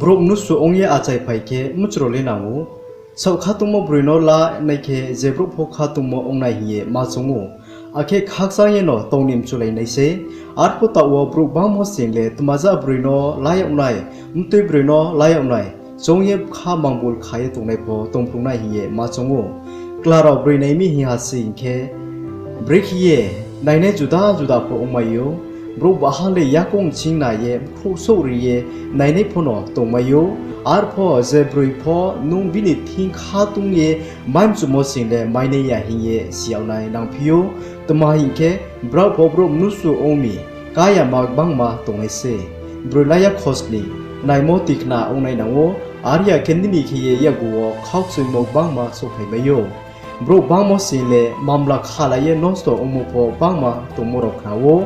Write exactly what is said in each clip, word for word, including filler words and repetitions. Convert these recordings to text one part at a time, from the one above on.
Brouh mnusu ong ye achaiphai khe mchro le nang ou. Saoh khatungmo broi no lanai khe je brouh pho khatungmo ong nai hing ye ma choung ou. Akhe khakchang yeno tong ni mchulai nai sei. Arphuh taoh wo brouh gbangma sing le tma ja broi no la yag nai, mtui broi no la yag nai, choung ye bkha mangbul kha ye tongnai pho tongphrung nai hing ye ma choung ou. Chla rao broi nai mi hing ha sing khe, brekhe ye nainai juda juda pho ongmai ou. Brouh baha le yakoung ching nai ye bkhrouh souhri ye nainai pho no tongmai ou. Arphuh je broi pho nung bini thing khatung ye mai mchumo sing le mai nai ya hing ye si yag nai nangphi ou. Tma hing khe, brao pho brouh mnusu ong mi, ká yama gbangma tongnai sei. Broi la ya khosning, naimo tikna ong nai nang ou, are ya khe nini khe ye yakgu wo khaukchoimo gbangma souhphai mai ou. Brouh gbangma sing le mamla khalai ye nosto ongmo pho gbangma tongmo rao khna ou.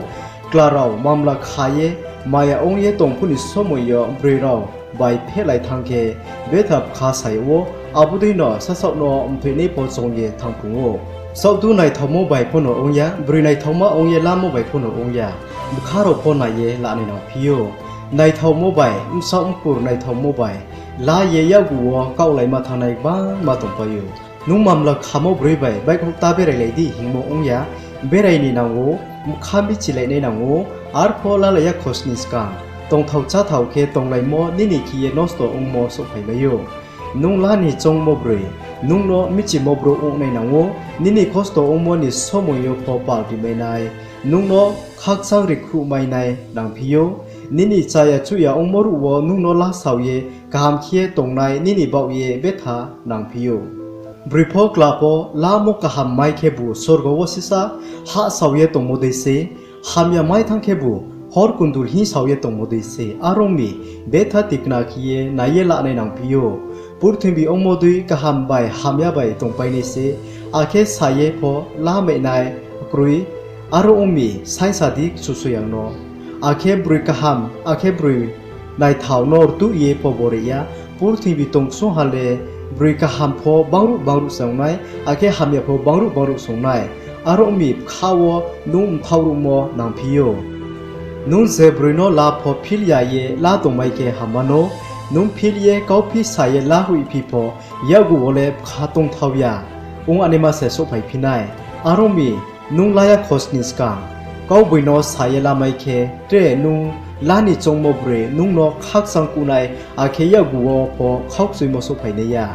Chla rao mamla kha ye maya ong ye tong phuh ni somoi yo broi rao bai phehlai thanng khe betha bkha sa yag ou, abo deino sasaoh no mthoinai pho choung ye thanngphrung ou. Saohdu naithaomo bai pho no ong ya, broi naithaoma ong ye lamo bai pho no ong ya, bkha rao pho nai ye lanai nangphi ou. Naithaomo bai, bsaoh mkur naithaomo bai la ye yakgu wo kaohlaima thanngnai gbangma tongpai ou. Nung mamla khamo broi bai baihkhouh ta berailai di hingmo ong ya, berai ni nang ou, bkha michilai nai nang ou. Arphuh lalai ya khosning skang tongthao cháthao khe tonglaimo nini khe ye nosto ongmo souhphai mai ou. Nung la ni choungmo broi, nung no michimo brouh ong nai nang ou, nini kosto ongmo ni somoi yo pho pal rimai nai, nung no khakchang rikhruhmai nai nangphi ou. Nini chaya chuhya ongmo ruh wo nung no lasao ye kaham khe tongnai nini baoh ye betha nangphi ou. Broi pho chla pho lamo kaham mai khebu sorgo wo sisa hahsao ye tongmo dei sei, hamya mai thanng khebu hor kundul hingsao ye tongmo dei sei. Are ong mi, betha tikna khe ye nai ye lanai nangphi ou. Purthimbi ongmo dei kaham bai hamya bai tongpai nai sei, akhe sa ye pho lamai nai kroi. Are ong mi, saingsa di Kchusoyang no. Akhe broi kaham, akhe broi naithao no rtuh ye pho bore ya. Purthimbi tong ksung ha le broi kaham pho bangruh bangruh se ong nai, akhe hamya pho bangruh bangruh se ong nai. Are ong mi, bkha wo nung mthaoh ruhmo nangphi ou. Nung je broi no la pho phil ya ye la tongmai khe ham wanou. Nung phil ye kauphi sa ye lahoihphi pho, yakgu wo le bkha tongthao ya ong anaima se souhphaiphi nai. Are ong mi, nung la ya khosning skang kaugboino sa ye lamai khe, tre nung la ni choungmo broi nung no khakchang kuh nai, akhe yakgu wo pho khaukchoimo souhphai nai ya.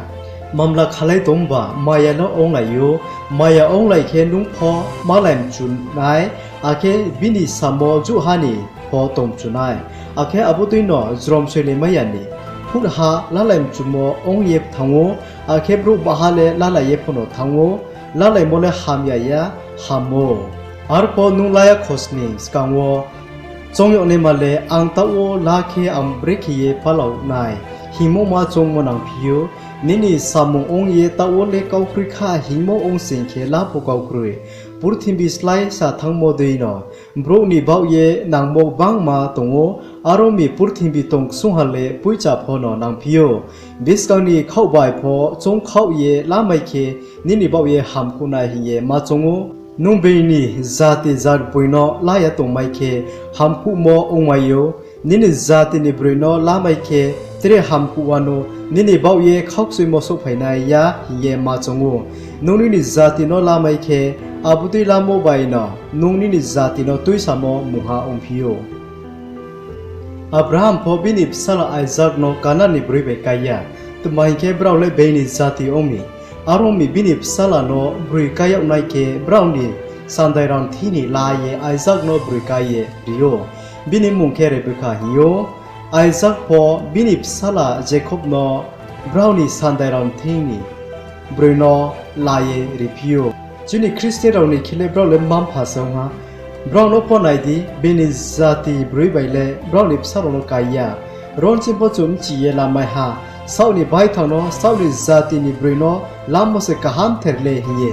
Mamla khalai tongba maya no onglai ou, maya onglai khe nung pho malai mchu nai, akhe bini samo jouhha ni pho tong mchu nai. Akhe abo deino jrom soilaimai ya ni phutha lalai mchumo ong ye thanng ou, akhe brouh baha le lalai ye pho no thanng ou, lalaimo le hamya ya, ham ou. Arphuh nung la ya khosning skang wo choung yag naima le, ang taoh wo la khe ang brekhe ye palao nai hingmo ma choungmo nangphi ou. Nini samung ong ye taoh wo le kau kroi kha hingmo ong sing khe la pho kau kroi. Purthimbi sláisa thanngmo deino brouh ni baoh ye nangmo gbangma tong ou. Are ong mi, purthimbi tong ksung ha le poicha pho no nangphi ou. Buskang ni khaoh bai pho choung khaoh ye lamai khe nini baoh ye hamkuh nai hing ye ma choung ou. Nung being ni jati jat broi no la ya tongmai khe hamkuhmo ongmai ou. Nini jati ni broi no lamai khe tre hamkuh wanou, nini baoh ye khaukchoimo souhphai nai ya hing ye ma choung ou. Nung nini jati no lamai khe, abo dei lamo bai no nung nini jati no tuisamo mungha ongphi ou. Abraham pho bini bsala Isak no Kanan ni broi bai kái ya, tma hing khe, brao le being ni jati ong mi. Are ong mi, bini bsala no broi kái yag nai khe, brao ni sandai rao thing ni la ye Isak no broi kái ye ri ou. Bini mmung khe Rebeka hing ou. Isak pho bini bsala Jakob no brao ni sandai rao thing ni broi no la ye riphi ou. Chini Khristian rao ni khe le brao le mma-mpha se ong ha. Brao no pho nai di, bini jati broi bai le brao ni bsa rao no kái ya. Ro nching pho chung mchi ye lamai ha, saoh ni baithang no, saoh ni jati ni broi no lamo se kahamther le hing ye.